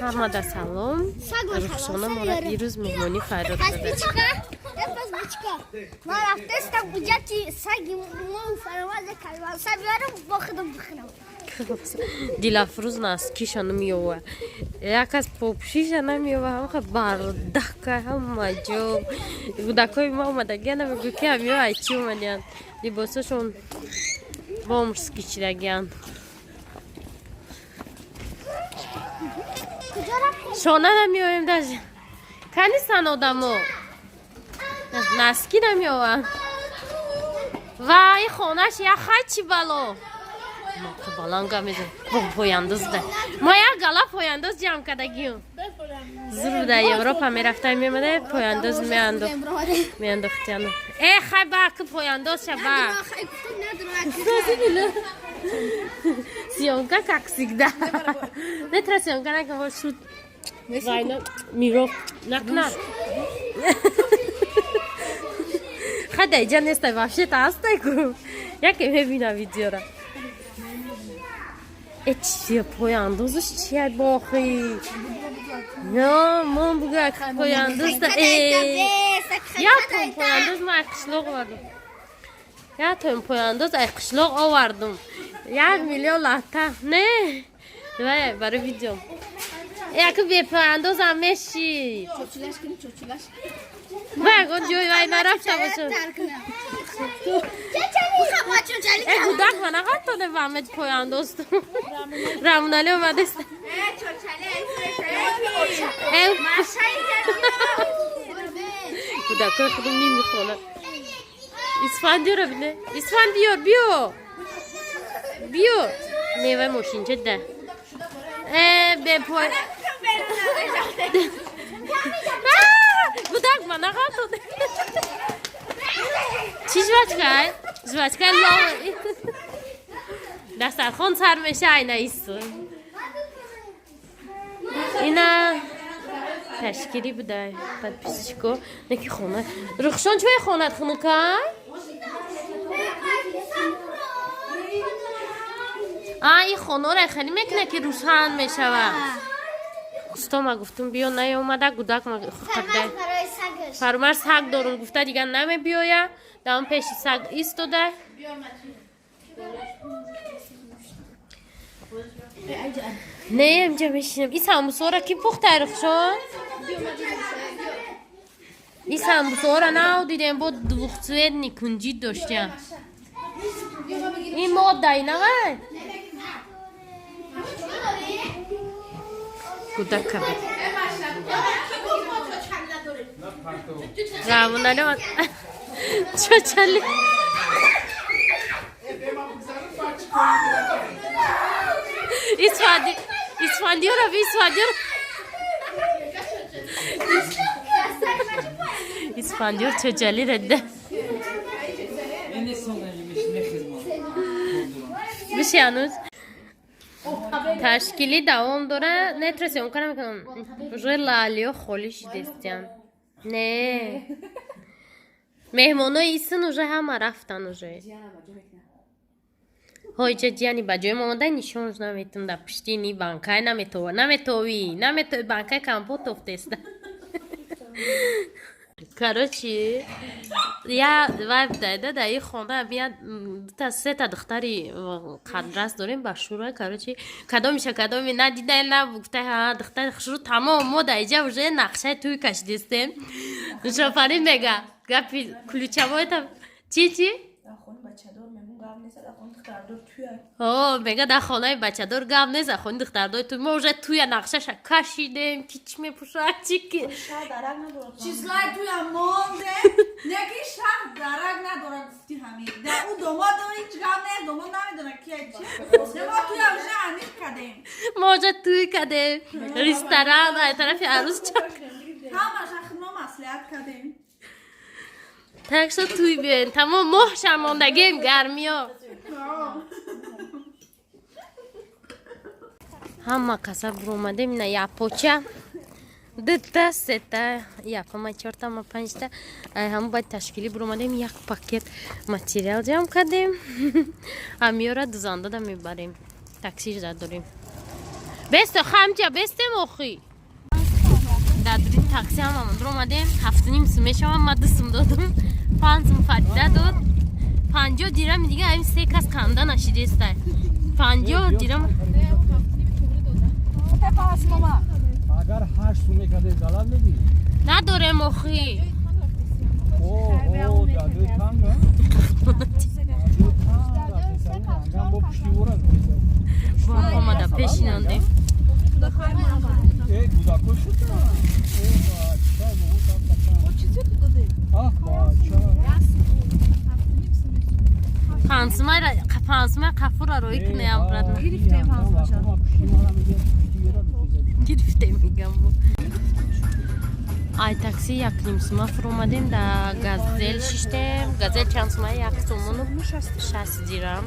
Ҳамада салом. Рухшона мора ирӯз меҳмонӣ фарёд дада. Ман рафтастам буҷати саги мо фароварда калванса биёрам, бо худам бихӯрам. Дилафрӯз носкиша намеёва, як аз попшиша намеёва, ҳамаха бардака ҳама ҷо. Кӯдакҳои ма омадагия, намегӯ ки ҳамиё ай чӣ омадиянд, либосашон бомжский чидагиянд. Шона намеёвем даже. Канистан одамо носки намеёванд. Ва и хонаш як хачи бало баланга мезан, пояндозда мо як гала пояндоз ҷамъ кардагиюм. Зур дар Европа мерафта, мемада, пояндоз меандохтяну. Э, хай, ба ки пояндоз ша ба съёмка, как всегда. Нетра съёмка накун, шуд вайна миро накунад. Хай, дар иҷа нестай, вообще-то ҳастай ку, яке мебина видеора. Э, чия, пояндозаш чия бохи? Ё, мон буга пояндозда. Э, як тон пояндоз ма ай қишлоқ овардум, як тон пояндоз ай қишлоқ овардум, 1 миллион лата. Не, давай барои видео, яку бепояндозам меши. Ва ягон ҷой вай нарафта бошад. Э, гудак ма нақатоне вамед пояндоз. Рамунали омадест. Э, кӯдакои худум нимихонад. Исфандиёра бине, Исфандиёр, биё, биё. Не, вай мошинча да. Э, бепой гудак ма нақатоне. Чӣ жвачкай? Жвачкай ло. Дастархон сар меша, айна ису. Ина ташкилӣ будай, подписчико. Неки хона. Рухшон, чӯй хонат хунукай? А, ин хонора хеле мекуна ки рӯшан мешава. Усто ма гуфтум биё, наёмада гудак ма қабда. Фарумар саг дорум гуфта, дигар намебиёя. Дар он пеши саг истода. Не, инҷа мешинам. И самбусора ки пухта, Рухшон? И самбусора нав дидем, бо двухцветный кунҷид доштям. Ин моддаи навай? Гудака бит. Равунали чочали. Исфанди, Исфандиёра би, Исфандиёр. Исфандиёр чочали редде. Биши ҳанӯз. Ташкилӣ давом дора. Нетра съёмка намекунам. Уже лаълиё холӣ шидестиян. Не. Меҳмонои исн уже ҳама рафтан уже. Ҳоиҷа ҷияни ба ҷои омада нишонш наметум, дар пушти ни банкай наметова, наметовӣ, наметови, банкай компот тофтеста. Короче, я вай дайда да и хона я дута сета духтари қадрас дорем ба шура. Короче, кадомиша кадоми надидай, на гуфтай, ҳа, духтари хушрӯ. Тамом, мо да иҷа уже нақшаи тӯй кашидистем. Нушофарин мега гапи ключевой-та чи чи? О, мега, дар хонаи бачадор гап нест, дар хонаи духтардор ту. Мо уже туя нақшаша кашидем, ки чӣ мепӯшад, чи ки. Числай туя монде, неки шаҳр дарак надора, гуфти ҳамин. Дар ӯ домод ҳеҷ гап нест, домод намедона ки чи. Мо туя уже аниқ кардем. Мо уже туй кардем, ресторан ай тарафи арӯз чак. Ҳамаша худмо маслиҳат кардем. Так что туй биёен, тамом, моҳша мондагем, гармиё. Ҳама каса буромадем, ина япоча дута, сета, якома, чортама, панҷта, ҳама баъд ташкилӣ буромадем, як пакет материал ҷамъ кардем, ҳамиёра дузандада мебарем, такси жда дорем. Бесто хамҷа бестем, охи дар дури такси ҳамамон дуромадем, 7,5 сум мешавам, ма 2 сум додум, 5 сум Фарида дод, 50 дирами дига ами се кас канда нашидестай, 50 дирам. Агар 8 сум мекарде, залал медӣ? Надорем, охи. О, дадои танга. Бо пуштивора. Омада пешинондем. Э, кӯдако шуд. Э, бача, ах, бача. 5 сумай қафура роӣ кунеям, брат. Гирифтем, мегам. Ай такси 1,5 сума фуромадем, да газел шиштем. Газел чанд сума? 1 сомону 60 дирам.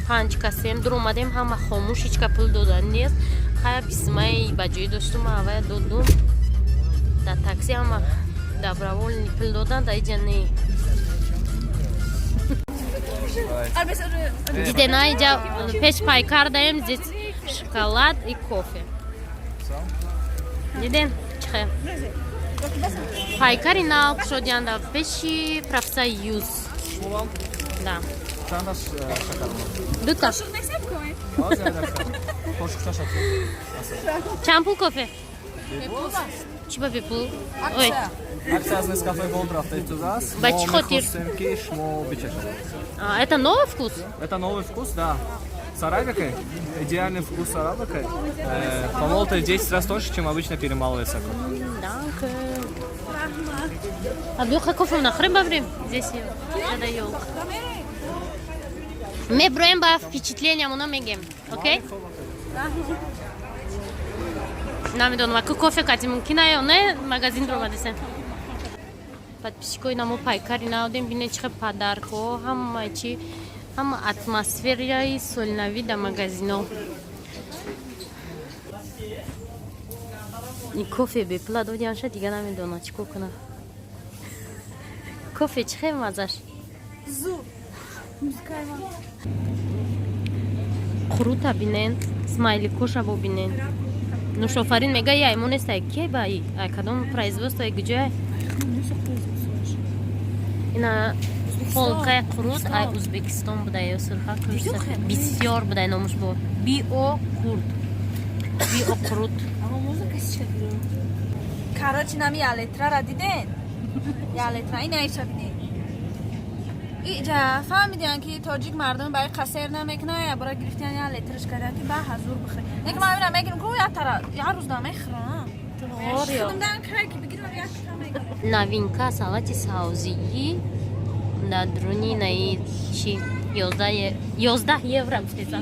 Панҷ касем дуромадем, ҳама хомӯш, ҳеч ка пул додан нест. Хая, 20 сумаи ба ҷои доштум, авая додум. Дар такси ҳама добровольный пул додан, да иҷа не. Дидена, иҷа пеш пайкар даем, здесь шоколад и кофе. Диден, чихе пайкари нав кушодианда пеши профсоюз, да. Дута. Чанд пул кофе? Чӣ ба бепул? Ой. Акция аз Нескафе Голд рафта истодааст. Ба чӣ хотир? Мехостем, ки шумо бичашед. Это новый вкус? Это новый вкус, да. С арабикой. Идеальный вкус с арабикой. Помолотый в 10 раз тоньше, чем обычно перемалывается. Danke. А бёха кофе нахрем баврем? Здесь я даю. Меброем, ба впечатления мона мегем. Окей? Намедонам, ку кофе кати мумкин ё не, магазин дуромадесем. Подписчикои намо, пайкари наодем, бинед чӣ подарко, ҳама чи, ҳама атмосфераи солинавӣ дар магазино. Ин кофе бепула додианша, дига намедонам чӣ кор кунам. Кофе чӣ хел мазаш? Қурута бинен, смайликоша бобинен. Нушофарин мега, яй мо нестай, ке ба ай кадом производство, ай куҷоя? Ина полкаи қурут ай Узбекистон буда ё сурха бисёр буда, номуш бо био курд, био қурут. Короче, нами ялетрара диден, ялетра ина иша бинед. Иҷа фаҳмидиан, ки тоҷик мардум барои қасер намекунад, я бора гирифтиан, я литраш кардан, ки ба ҳазур бихӯрӣ. Неки ман амира мегирам ку, як тара як рӯз намехӯрам. Новинка салати савзигӣ дар дуруни наи чи 11 евро гуфтеса.